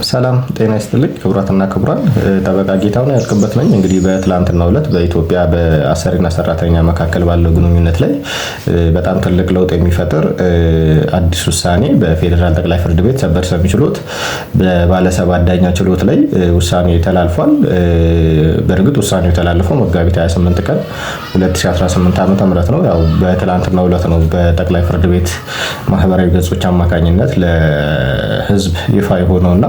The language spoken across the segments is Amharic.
ሰላም ጤና ይስጥልኝ ክቡራትና ክቡራን፣ ጠበቃ ጌታሁን ያልቅበት ነኝ። እንግዲህ በትላንትናው ዕለት በኢትዮጵያ በአሰሪና ሰራተኛ መካከል ባለው ግንኙነት ላይ በጣም ትልቅ ለውጥ የሚፈጥር አዲስ ውሳኔ በፌዴራል ጠቅላይ ፍርድ ቤት ሰበር ሰሚ ችሎት በባለሰባት ዳኛ ችሎት ላይ ውሳኔ ተላልፏል። በእርግጥ ውሳኔው የተላለፈው መጋቢት 28 ቀን 2018 ዓ.ም ነው። ያው በትላንትናው ዕለት ነው በጠቅላይ ፍርድ ቤት ማህበራዊ ገጾች አማካኝነት ለህዝብ ይፋ የሆነውና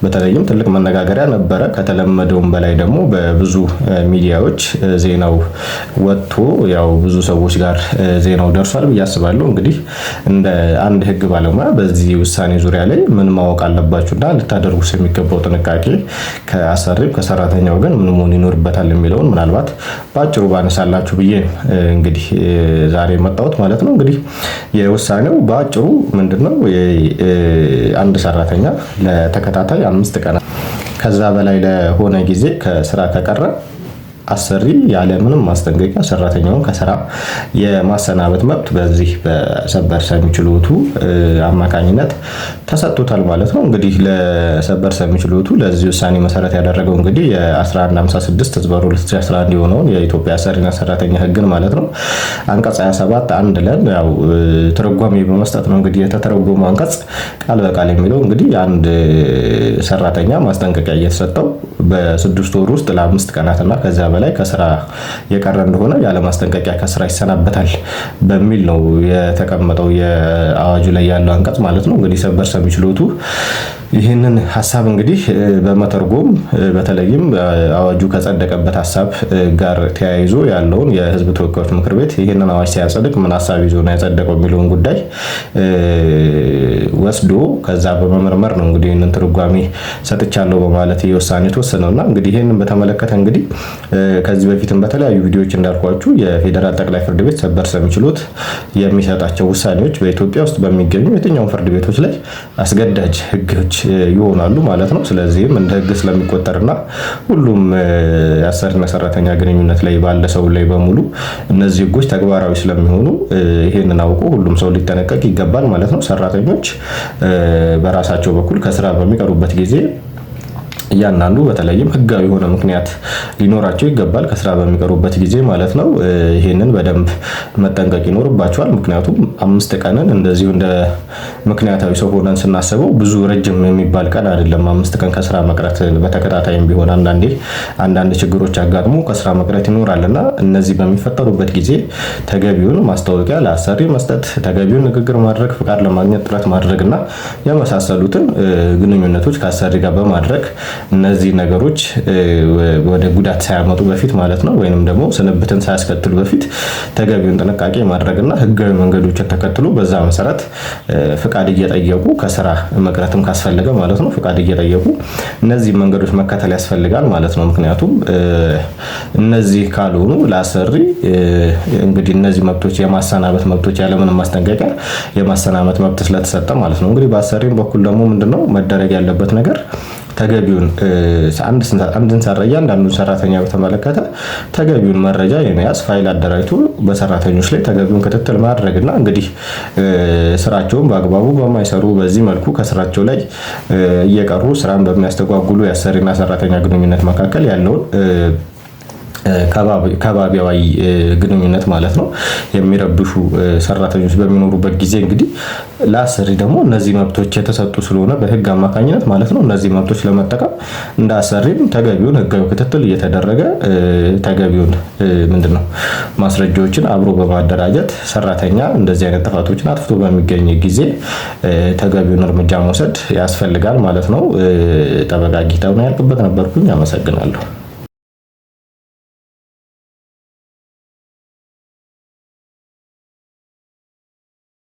በተለይም ትልቅ መነጋገሪያ ነበረ። ከተለመደውም በላይ ደግሞ በብዙ ሚዲያዎች ዜናው ወጥቶ ያው ብዙ ሰዎች ጋር ዜናው ደርሷል ብዬ አስባለሁ። እንግዲህ እንደ አንድ ህግ ባለሙያ በዚህ ውሳኔ ዙሪያ ላይ ምን ማወቅ አለባችሁና ልታደርጉስ የሚገባው ጥንቃቄ ከአሰሪም ከሰራተኛው ግን ምን መሆን ይኖርበታል የሚለውን ምናልባት በአጭሩ ባነሳላችሁ ብዬ እንግዲህ ዛሬ መጣሁት ማለት ነው። እንግዲህ የውሳኔው በአጭሩ ምንድነው? አንድ ሰራተኛ ለተከታታይ 5 ቀናት ከዛ በላይ ለሆነ ጊዜ ከስራ ከቀረ አሰሪ ያለምንም ማስጠንቀቂያ ሰራተኛውን ከስራ የማሰናበት መብት በዚህ በሰበር ሰሚ ችሎቱ አማካኝነት ተሰጥቶታል ማለት ነው። እንግዲህ ለሰበር ሰሚ ችሎቱ ለዚህ ውሳኔ መሰረት ያደረገው እንግዲህ የ1156 ህዝባር 2011 የሆነውን የኢትዮጵያ አሰሪና ሰራተኛ ህግን ማለት ነው አንቀጽ 27 1 ለን ያው ትርጓሜ በመስጠት ነው። እንግዲህ የተተረጎመው አንቀጽ ቃል በቃል የሚለው እንግዲህ አንድ ሰራተኛ ማስጠንቀቂያ እየተሰጠው በ6 ወር ውስጥ ለ5 ቀናትና ከዚያ በላይ ከስራ የቀረ እንደሆነ ያለ ማስጠንቀቂያ ከስራ ይሰናበታል በሚል ነው የተቀመጠው የአዋጁ ላይ ያለው አንቀጽ ማለት ነው። እንግዲህ ሰበር ሰሚ ችሎቱ ይህንን ሀሳብ እንግዲህ በመተርጎም በተለይም አዋጁ ከጸደቀበት ሀሳብ ጋር ተያይዞ ያለውን የህዝብ ተወካዮች ምክር ቤት ይህንን አዋጅ ሲያጸድቅ ምን ሀሳብ ይዞ ነው ያጸደቀው የሚለውን ጉዳይ ወስዶ ከዛ በመመርመር ነው እንግዲህ ይህንን ትርጓሜ ሰጥቻለሁ በማለት የውሳኔ የተወሰነውና እንግዲህ ይህንን በተመለከተ እንግዲህ ከዚህ በፊትም በተለያዩ ቪዲዮዎች እንዳልኳችሁ የፌዴራል ጠቅላይ ፍርድ ቤት ሰበር ሰሚ ችሎት የሚሰጣቸው ውሳኔዎች በኢትዮጵያ ውስጥ በሚገኙ የትኛውም ፍርድ ቤቶች ላይ አስገዳጅ ህጎች ይሆናሉ ማለት ነው። ስለዚህም እንደ ህግ ስለሚቆጠርና ሁሉም የአሰሪና ሰራተኛ ግንኙነት ላይ ባለ ሰው ላይ በሙሉ እነዚህ ህጎች ተግባራዊ ስለሚሆኑ ይሄንን አውቆ ሁሉም ሰው ሊጠነቀቅ ይገባል ማለት ነው። ሰራተኞች በራሳቸው በኩል ከስራ በሚቀሩበት ጊዜ እያንዳንዱ በተለይም ህጋዊ የሆነ ምክንያት ሊኖራቸው ይገባል ከስራ በሚቀሩበት ጊዜ ማለት ነው። ይሄንን በደንብ መጠንቀቅ ይኖርባቸዋል። ምክንያቱም 5 ቀንን እንደዚሁ እንደ ምክንያታዊ ሰው ሆነን ስናስበው ብዙ ረጅም የሚባል ቀን አይደለም። 5 ቀን ከስራ መቅረት በተከታታይም ቢሆን አንዳንዴ አንዳንድ ችግሮች አጋጥሞ ከስራ መቅረት ይኖራልና እነዚህ በሚፈጠሩበት ጊዜ ተገቢውን ማስታወቂያ ለአሰሪ መስጠት፣ ተገቢውን ንግግር ማድረግ፣ ፍቃድ ለማግኘት ጥረት ማድረግና የመሳሰሉትን ግንኙነቶች ከአሰሪ ጋር በማድረግ እነዚህ ነገሮች ወደ ጉዳት ሳያመጡ በፊት ማለት ነው ወይንም ደግሞ ስንብትን ሳያስከትሉ በፊት ተገቢውን ጥንቃቄ ማድረግና ህጋዊ መንገዶችን ተከትሎ በዛ መሰረት ፍቃድ እየጠየቁ ከስራ መቅረትም ካስፈለገ ማለት ነው ፍቃድ እየጠየቁ እነዚህ መንገዶች መከተል ያስፈልጋል ማለት ነው። ምክንያቱም እነዚህ ካልሆኑ ለአሰሪ እንግዲህ እነዚህ መብቶች የማሰናበት መብቶች ያለምንም ማስጠንቀቂያ የማሰናበት መብት ስለተሰጠ ማለት ነው። እንግዲህ በአሰሪም በኩል ደግሞ ምንድነው መደረግ ያለበት ነገር ተገቢውን እያንዳንዱን ሰራተኛ በተመለከተ ተገቢውን መረጃ የመያዝ ፋይል አደራጅቶ በሰራተኞች ላይ ተገቢውን ክትትል ማድረግና እንግዲህ ስራቸውን በአግባቡ በማይሰሩ በዚህ መልኩ ከስራቸው ላይ እየቀሩ ስራን በሚያስተጓጉሉ የአሰሪና ሰራተኛ ግንኙነት መካከል ያለውን ከባቢያዊ ግንኙነት ማለት ነው የሚረብሹ ሰራተኞች በሚኖሩበት ጊዜ እንግዲህ ለአሰሪ ደግሞ እነዚህ መብቶች የተሰጡ ስለሆነ በህግ አማካኝነት ማለት ነው እነዚህ መብቶች ለመጠቀም እንደ አሰሪም ተገቢውን ህጋዊ ክትትል እየተደረገ ተገቢውን ምንድነው ማስረጃዎችን አብሮ በማደራጀት ሰራተኛ እንደዚህ አይነት ጥፋቶችን አጥፍቶ በሚገኝ ጊዜ ተገቢውን እርምጃ መውሰድ ያስፈልጋል ማለት ነው። ጠበቃ ጌታሁን ያልቅበት ነበርኩኝ። አመሰግናለሁ።